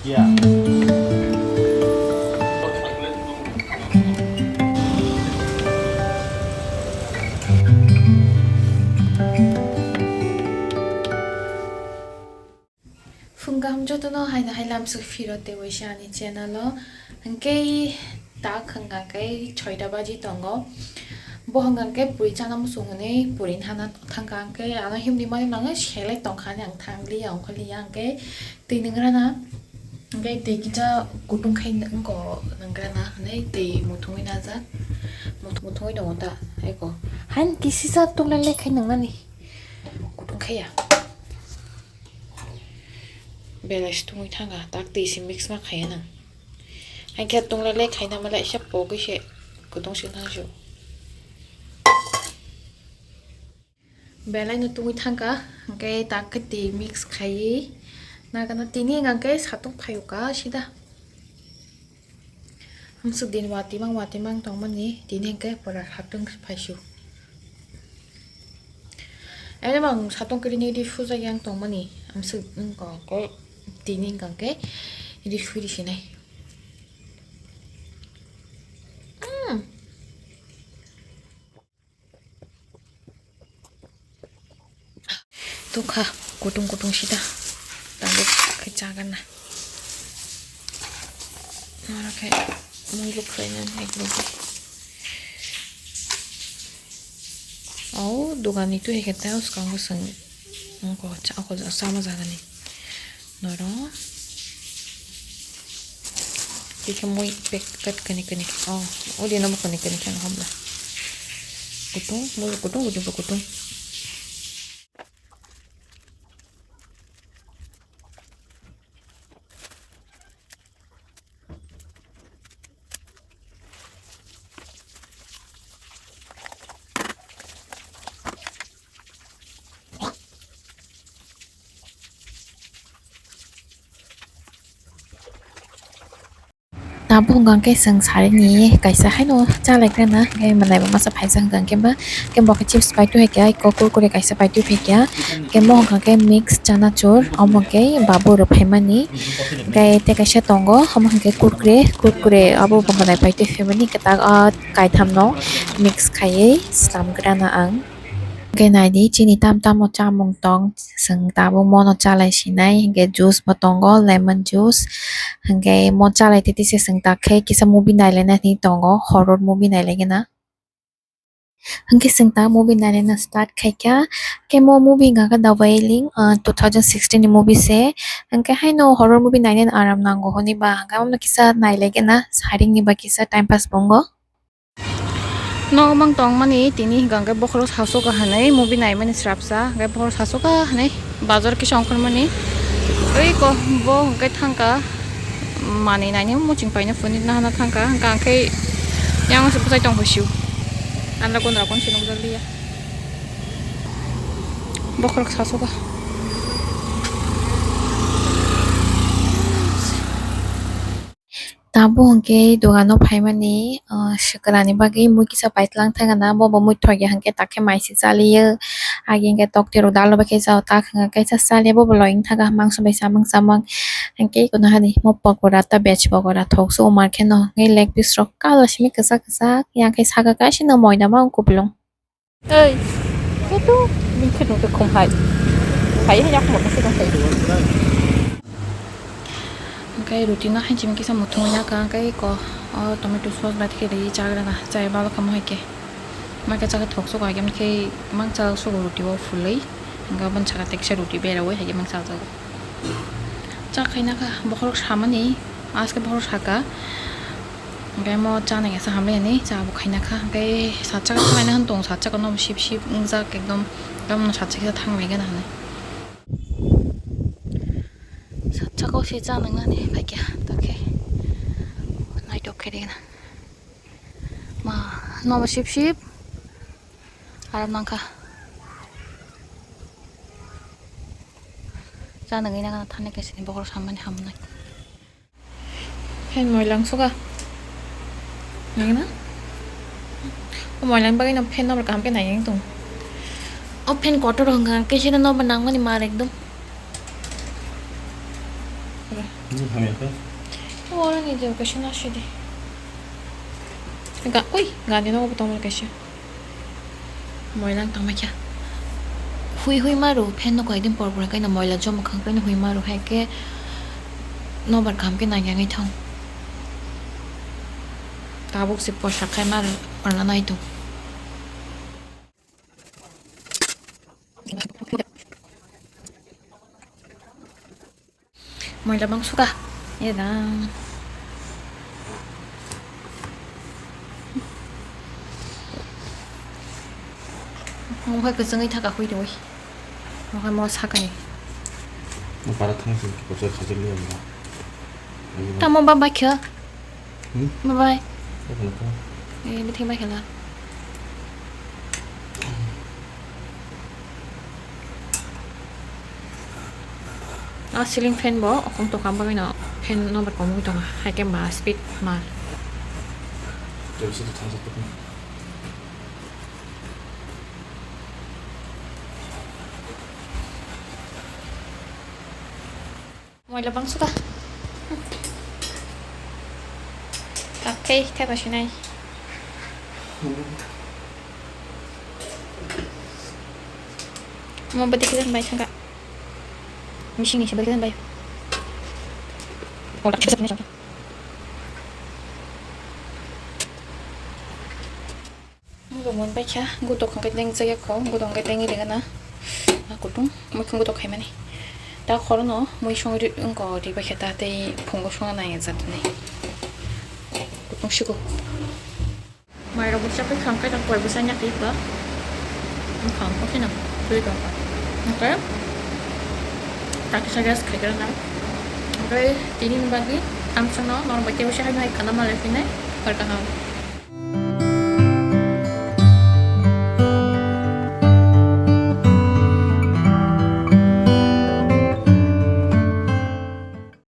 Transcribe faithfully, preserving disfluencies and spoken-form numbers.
Yeah. Phung kaham jotono, haino hai lamsok phiro tei waisa ani channel o. Hwnkhe tak hwnkha khe soita baji tongo. Bo hwnkha khe puri chana muchung hwnwi puri hana thangkha, hwnkhe ano himni mani nango selai tongkha, ani ang thangliya, ongkhorliya, hwnkhe twi nwngrana, hwnkhe twi kisa kutung khai nwngo nwngrana hwnwi twi muthungwi najak, muthungwi tongo ta, eko. Hain kisisa tonglai lai khai nwngnani, kutung khaiya. Belai se tungwi thangkha, tak twi se mix ma khaiya nang. Haikhe tonglai le khaina male se pogwi se kutung se thangsu. Belai no tungwi thangkha, hwnkhe tak khe twi mix khaiwi nagana tini hwnkha khe satung phaiyuka sida. Amswk din watimang watimang tongmani, tini hwnkhe pura satung phaisu. Eno mang satung kirini ri sujak yang tongmani, amswk wngkha khe tini hwnkha khe ri sui ri sinai. Hmm. Tukha kutung kutung sida. Tabuk khe chagana. Noro khe mui bo khwlainani hai khwlai. O dogani twi hai khe tei swkango chwng wngkha cha-, o cha-, chama jagani. Noro. Tei khe mui packet kani kani khe. O, o dino bo kani kani khe ang hamla. Kutung, mui bo kutung, kutung bo kutung. Tabuk hwnkha khe chwng sarini kaisa haino chalaikrana, hwnkhe manai bo masa phaijak hwnkha khe ba, hwnkhe bo khe chips paitwi hai khe, kurkure kaisa paitwi phaikha, hwnkhe mo hwnkha khe mix chanachur, omo khe babu rwphaimani, hwnkhe tei kaisa tongo, omo hwnkhe kurkure, kurkure obo bo manai paitwi phaimani, hwnkhe tak o kaithamno mix khaiwi slamgrana ang. Hwnkhe naidi, chini tam tamo chamung tong, chwng tabuk mono chalai sinai, hwnkhe juice bo tongo, lemon juice. Hwnkhe mo chalai tei tei se chwng tak khe kisa movie nailaina hinwi tongo, horror movie nailaigena. Hwnkhe chwng tak movie nailaina start khaikha, khe mo movie hwnkha khe The Wailing, ah, two thousand sixteen ni movie se. Hwnkhe haino horror movie nainani aram nango hwnwi ba, hwnkhe omo kisa nailaigena, siring ni ba kisa time pass bo wngo. Nogo mang tongmani tini hwnkha khe bokhorok sasoka hinwi movie naimani srapsa, hwnkhe bokhorok sasoka hinwi bazar kisa ongkhormani. Tei ko bo hwnkhe thangkha manwi naini muchung paina phunukna hana thangkha, hwnkha khe yang se bwsai tong phai sio. Anla gonra gon se nukjakliya. Bokhorok sasoka. Tabuk hwnkhe dogano phaimani, ah, swkranani bagwi mui kisa paitlang thangana, bo bo mui thokya hwnkhe takhe mai se chaliyo. Agi hwnkhe tokti rok dalo bai khe jao, tak hwnkhe kaisa chaliya, bo bo loi wng thangkha mangso bai chamang chamang. Hwnkhe kono hani mo pokora ta veg pokora thok se omar kheno, hwnkhe leg piece rok kala simi kwchak kwchak, yang khe saka kaisa no moida ma wng kupulung. Ei, itu, ini khe nungkhe khum hai. Hai, hai, yak motong se dong hai. Hwnkhe ruti no hai chini kisa muthungwi ya ka, hwnkhe ko, o tomato sauce bai khe ri chagra na, chai balo kamo hai khe. Ma khe chakhe thok sok hai khe, hwnkhe mang cha sok ruti o phulwi, hwnkhe aboni saka teksa ruti berawi hai khe mang cha jago. Cha khaina kha, bokhorok samani, aske bokhorok saka. Hwnkhe mo cha nai khe sa hamle hinwi cha bo khaina kha. Hwnkhe sat saka thanglaina hwn tong, sat saka no sip sip wngjak ekdom, ekdom no sat saka thang lai gana hinwi. Sat saka o se cha nang nani phaikha, takhe naitok khe rina. Ma, no bo sip sip. Aram nangkha. Cha nangwi nangna thani kaisa ni bokhorok samani hamnai. Fan moilang suka. Nangna? O moilang bagwi no fan no kaham khe nai tong. O fan kotor hwnkha kaisa no ba nangmani mar ekdom. Hamya khe. Oro ni je kaisa na sidi. Ga, ui, ga ni nogo tongmani kaisa. Moilang tongmai kha. Hui hui maru, fan no koidin por por kaino moila joma khang kaino hui maru, hai khe nobar kaham khe nang yangwi thang. Tabuk se posa khai maru, porna nai tong. Moila bang suka. Edang. Mokhe kwchwngwi thaka hui rwi. Mokhe mo sakani. Mo para thang sing kochor sajak liya mo. Tamo baba khe. Hmm? Bye bye. Tamo to. Eh, bithik bai khala. Ah, ceiling fan bo, okong tokam bagwi no fan no bar komwi tongo. Hai khe ma speed ma. Tebisa to thang sa to. Moila bangso ta. Takhai thaiba sinai. Mo badi khe bai thangka. Missing ni se badi khe bai. Mo bo mon bai kha, gudok hwnkhe teng jaya kho, gudok hwnkhe tengwi ringana. A kutung, muikhung gudok khaimani. Ta khorono mui songwi ri-, wngkha ri bai kha ta tei phungo songna nai jatni. Kutung sigo. Mai rok bwsa khe kham khe ta koi bwsa nya khe ba. Wngkha wngkha kheno twi tongkha. Hwnkhe ta kisa rest khaikhe rwna. Hwnkhe tini ni bagwi ang chwngno norok bai tei bwsa hai hai khana malai phinai. Hor kaham.